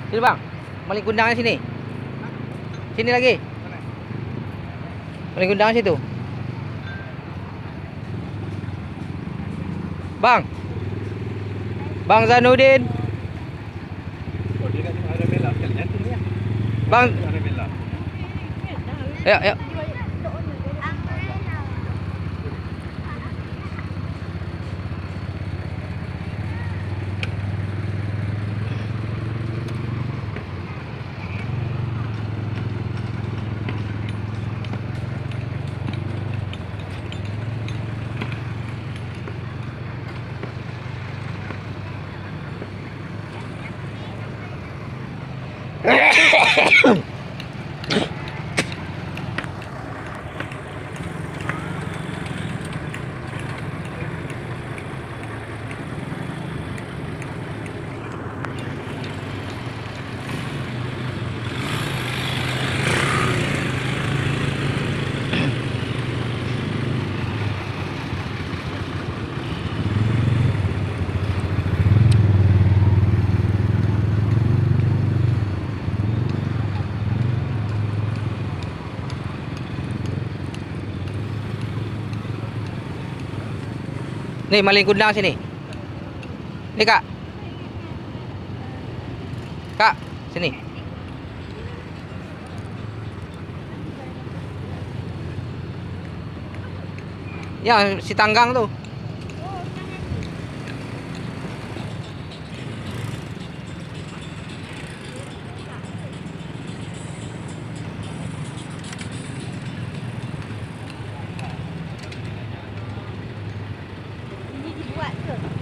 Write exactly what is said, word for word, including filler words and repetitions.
Sini, Bang. Malin Kundang sini. Sini lagi. Malin Kundang situ. Bang. Bang Zanudin. Bang. Ya, ya. Ni, Malin Kundang sini. Ni, Kak. Kak, sini. Yang si Tanggang tu.